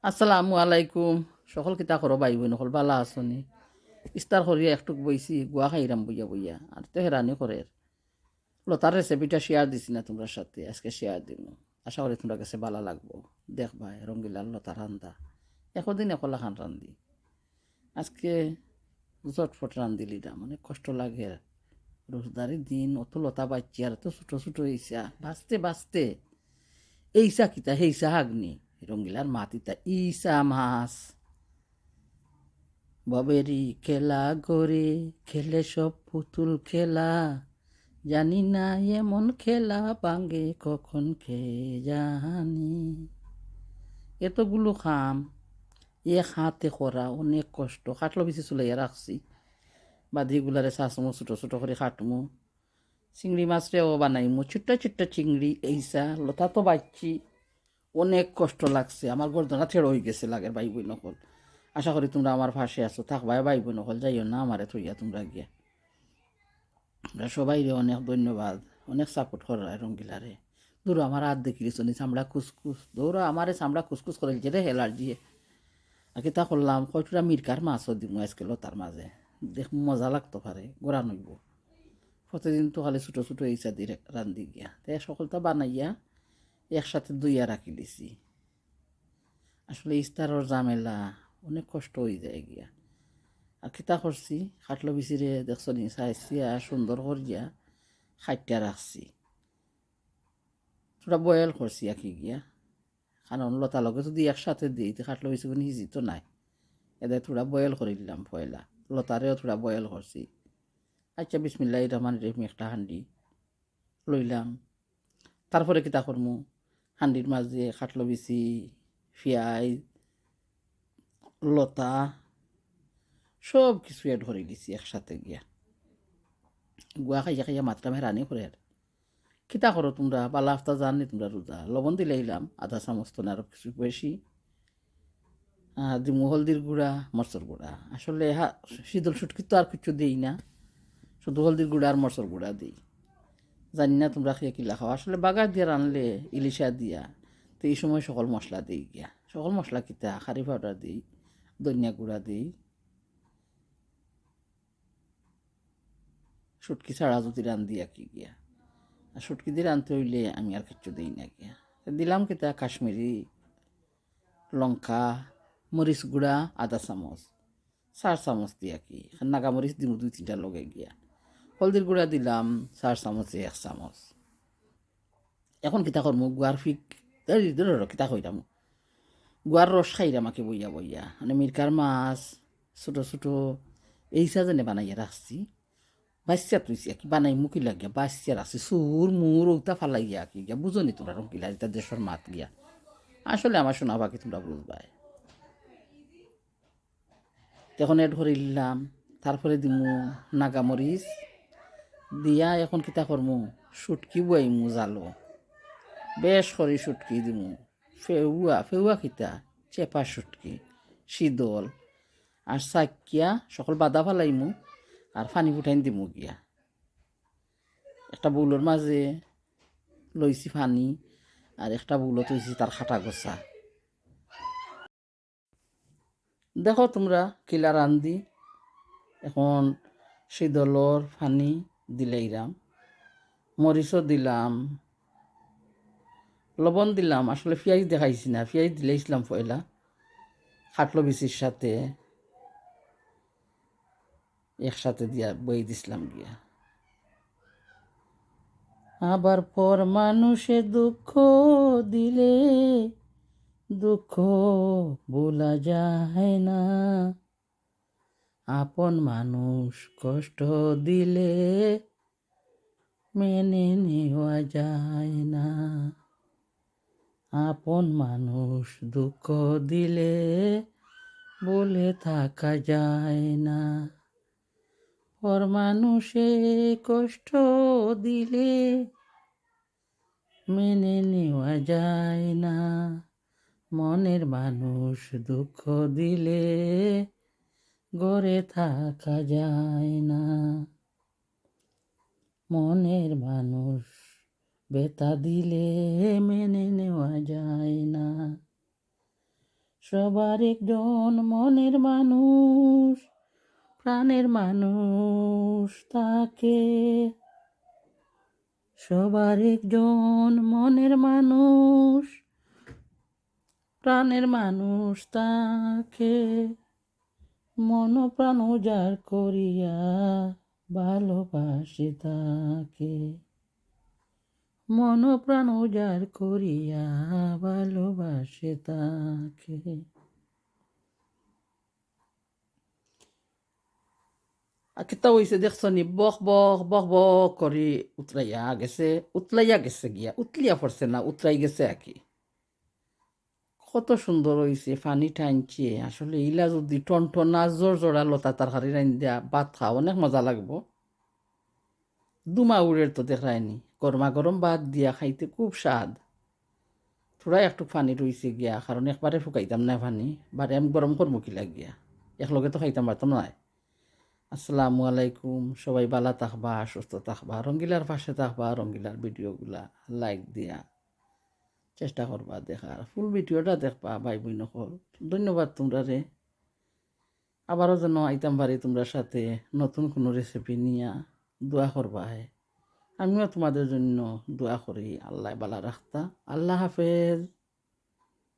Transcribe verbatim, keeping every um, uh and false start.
আসসালামু আলাইকুম। সকল কিতা করো ভাই বইন অকল, বালা আছো নি? ইস্তার করিয়া একটুক বইছি, গুয়া খাইরাম বইয়া বইয়া। আর তে হেরানি করের। লতার recipeটা share দিছি না তুমরার সাথে, আজকে share দিমু। আশা করি তুমরার গেছে বালা লাগবো। দেখবায় রঙ্গিলার লতা রান্দা। একদিন একলাখান রান্দি। আজকে ঝটফট রান্দিলিরাম, অনেক কষ্ট লাগের। রোজদারি দিন, অত লতা বাইচ্ছি আর অত ছোট ছোট ইছা। বাঁচতে বাঁচতে এইছা কিতা, হেইছা হাগনি। রঙ্গিলার মাত ইতা, ইছা মাছ। ববেরি খেলা ঘরে খেলে সব পুতুল খেলা, জানি না এমন খেলা ভাঙে কখন কে জানি। এতগুলো কাম এক হাতে করা, অনেক কষ্ট। কাঠলো বিচি চুলাইয়া রাখছি, বাদে ইগুলারে চা চামচ ছোট ছোট করি কাটমু। চিংড়ি মাছরেও বানাইমু, ছোট্ট ছোট্ট চিংড়ি। এইছা লতা তো বাইচ্ছি, অনেক কষ্ট লাগছে। আমার গর্দনা ছেড় অই গেছে লাগের ভাই বইন অকল। আশা করি তুমরা আমার পাশে আছো, থাকবায় ভাই বইন অকল, যাইও না আমারে থইয়া তুমরা গিয়া। আমরা সবাইরে অনেক ধন্যবাদ, অনেক support কররায় রঙ্গিলারে। দূর আমার হাত দেখিলিছো নি, চামড়া কুসকুস, দৌড়া আমারে চামড়া কুসকুস করিলিছে রে হেলার জিয়ে। আর কিতা করলাম, কয়টুরা মিরকার মাছও দিমু আজকে লতার মাঝে, দেখ মজা লাগতো পারে, গরম অইবো। প্রতিদিন তো খালি ছোট ছোট ইছা দি রে-, রান্ধি গিয়া। তে সকলতা বানাইয়া একসাথে ধইয়া রাখি দিছি। আসলে ইস্তারর ঝামেলা, অনেক কষ্ট অই যায় গিয়া। আর কিতা করছি, কাঠলো বিচিরে দেখছো নি, চাইছিয়া সুন্দর করিয়া কাটিয়া রাখছি। থুড়া boil করছি আর কি গিয়া, কারণ লতা লগে যদি একসাথে দিই, তে কাঠলো বিচিগুন হিজিতো নায়। এদায় থুড়া boil করিলিলাম পয়লা, লতারেও থুড়া boil করছি। আচ্ছা, বিসমিল্লাহির রহমানির রহিম, একটা হান্ডি লইলাম। তারপরে কিতা করমু, হান্ডির মাঝে কাঠলো বিচি, পিয়াইজ, লতা, সব কিছু add করি দিছি একসাথে গিয়া। গুয়া খাইয়া খাইয়া মাতরাম, হেরানি করের। কিতা করো তুমরা, বালা আফতা যার নি তুমরা রোজা? লবণ দিলাইলাম আধা চামচ, তো না আরো কিছু বেশি। আহ, দিমু হলদির গুঁড়া, মরচর গুঁড়া। আসলে হা-, শীতল শুটকি তো আর কিছু দেই না, শুধু হলদির গুঁড়া আর মরচর গুঁড়া দেই। জানি না তুমরা কে কিলা খাও। আসলে বাগার দিয়া রানলে ইলিশা দিয়া, তো এই সময় সকল মশলা দেই গিয়া। সকল মশলা কিতা, curry powder দেই, ধনিয়া গুঁড়া দেই, শুটকি ছাড়া যদি রান্ধি আর কি গিয়া। আর শুটকি দি রানতে অইলে আমি আর কিচ্ছু দেই না গিয়া। তো দিলাম কিতা, কাশ্মীরি লঙ্কা, মরিচ গুঁড়া আধা চামচ, চার চামচ দিয়া কি, নাগা মরিচ দিমু দুই তিনটা লগে গিয়া। হলদির গুঁড়া দিলাম চার চামচে এক চামচ। এখন কিতা করমু, গুয়ার ফিক, এই ধরো, কিতা কইরাম, গুয়ার রস খাইরাম আকি বইয়া বইয়া। মানে মিরকার মাছ, ছোট ছোট, এইছা যেনে বানাইয়া রাখছি। বাচ্চা তুইছি কি বানাইমু কিলা গিয়া, বাচ্চা রাখছি, চুর মুর ওটা ফালাইয়া কি গিয়া, বুঝো নি তুমরা রঙ্গিলা, ইতা দেশর মাত গিয়া। আসলে আমার সোনা পাখি তুমরা বুঝবায়। এখন add করিলাম, তারপরে দিমু নাগা মরিচ, দিয়া এখন কিতা করমু, শুটকি বইমু জালো, বেশ করি শুটকি দিমু, ফেউয়া, ফেউয়া কিতা, চেপা শুটকি, শীতল, আর চাকিয়া সকল বাদা ফালাইমু, আর পানি ফুটাইন দিমু গিয়া। একটা bowlর মাঝে লইছি পানি, আর একটা bowlত অইছি তার কাটা গছা। দেখো তুমরা কিলা রান্ধি, এখন শীতলর পানি দিলাইরাম, মরিচও দিলাম, লবণ দিলাম, আসলে পিয়াইজ দেখাইছি না, পিয়াইজ দিলাইছিলাম পয়লা, কাঠলো বিচির সাথে একসাথে দিয়া বই দিছিলাম গিয়া। আবার পর মানুষে দুঃখ দিলে দুঃখ ভোলা যায় না, আপন মানুষ কষ্ট দিলে মেনে নেওয়া যায় না। আপন মানুষ দুঃখ দিলে ভুলে থাকা যায় না। পর মানুষে কষ্ট দিলে মেনে নেওয়া যায় না। মনের মানুষ দুঃখ দিলে ঘরে থাকা যায় না। মনের মানুষ ব্যথা দিলে মেনে নেওয়া যায় না। সবার একজন মনের মানুষ, প্রাণের মানুষ থাকে। সবার একজন মনের মানুষ, প্রাণের মানুষ থাকে। মন প্রাণ উজাড় করিয়া ভালোবাসে তাকে। মন প্রাণ উজাড় করিয়া ভালোবাসে তাকে। আর কিতা অইছে দেখছো নি? বক বক, বক বক করি উতরাইয়া গেছে, উতলাইয়া গেছে গিয়া, উতলিয়া পড়ছে না, উতরাই গেছে আর কি। কত সুন্দর অইছে, পানি টানছে। আসলে ইলা যদি টনটনা জোর জোড়া লতা তরকারি রান্দিয়া ভাত খাও, অনেক মজা লাগবো। দুমা উড়ের তো দেখরায়নি, গরমা গরম ভাত দিয়া খাইতে খুব স্বাদ। থুড়া একটুক পানি রইছে গিয়া, কারণ একবারে ফুকাইতাম না পানি, বারে আমি গরম করমু কিলা গিয়া, একলগে তো খাইতাম পারতাম নায়। আসসালামু আলাইকুম, সবাই ভালা থাকবা, সুস্থ থাকবা, রঙ্গিলার পাশে থাকবা, রঙ্গিলার ভিডিওগুলা like দিয়া চেষ্টা করবা দেখার, ফুল ভিডিওটা দেখবা ভাই বইন অকল। ধন্যবাদ তোমরারে। আবারও যেন আইতাম পারি তোমরার সাথে নতুন কোনো রেসিপি নিয়া। দোয়া করবা হে, আমিও তোমাদের জন্য দোয়া করি, আল্লাহ ভালা রাখতা। আল্লাহ হাফেজ।